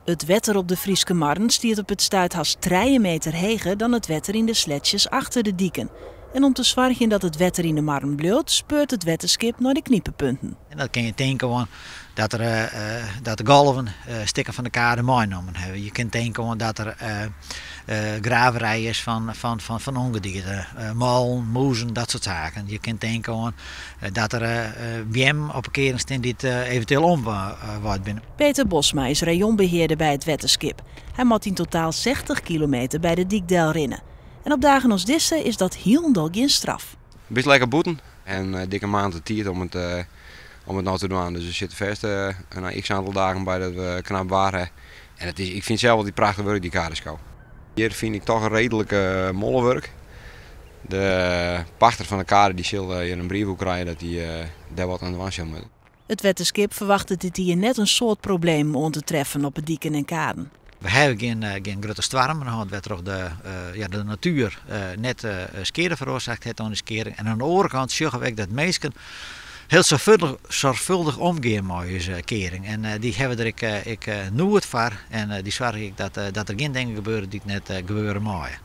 It wetter op de Fryske marren stiet op it stuit hast 3 meter heger dan it wetter yn de sleatsjes achter de diken. En om te soargjen dat it wetter yn de marren bliuwt, speurt it wetterskip nei de knipepunten. En dan kinne je tinke oan dat de golven stikken fan de kade meinommen hawwe. Je kinne tinke oan dat der graverij is fan ûngedierte, molen, mûzen, dat soart saken. Je kinne tinke oan dat der beammen op 'e kearing stean dy't eventueel omwaaid binne. Peter Bosma is rayonbehearder by it wetterskip. Hy moat yn totaal 60 kilometer by de dyk delrinne. En op dagen as dizze is dat hielendal gjin straf. Bist lekker bûten en dikke maand de tiid om it no te dwaan. Dus we sitte fêst in x aantal dagen by dat we knap waar ha. En ik fyn it sels altyd prachtich wurk, dy kadeskou. Hjir fyn ik toch in reedlik mollewurk. De pachter fan de kade dy sil hjir in brief oer krije dat hy dêr wat oan dwaan sil moatte. It wetterskip ferwachtet dit jier net in soad problemen oan te treffen op 'e diken en kaden. We hawwe gjin grutte stoarmen hân, wêrtroch ja, de natuer net skea feroarsake hat oan de skering. En oan de oare kant sjogge we ek dat minsken hiel soarchfâldich omgean mei ús kearing. En dy hawwe der ek noed foar en dy soargje ek dat der gjin dingen gebeure dy't net gebeure meie.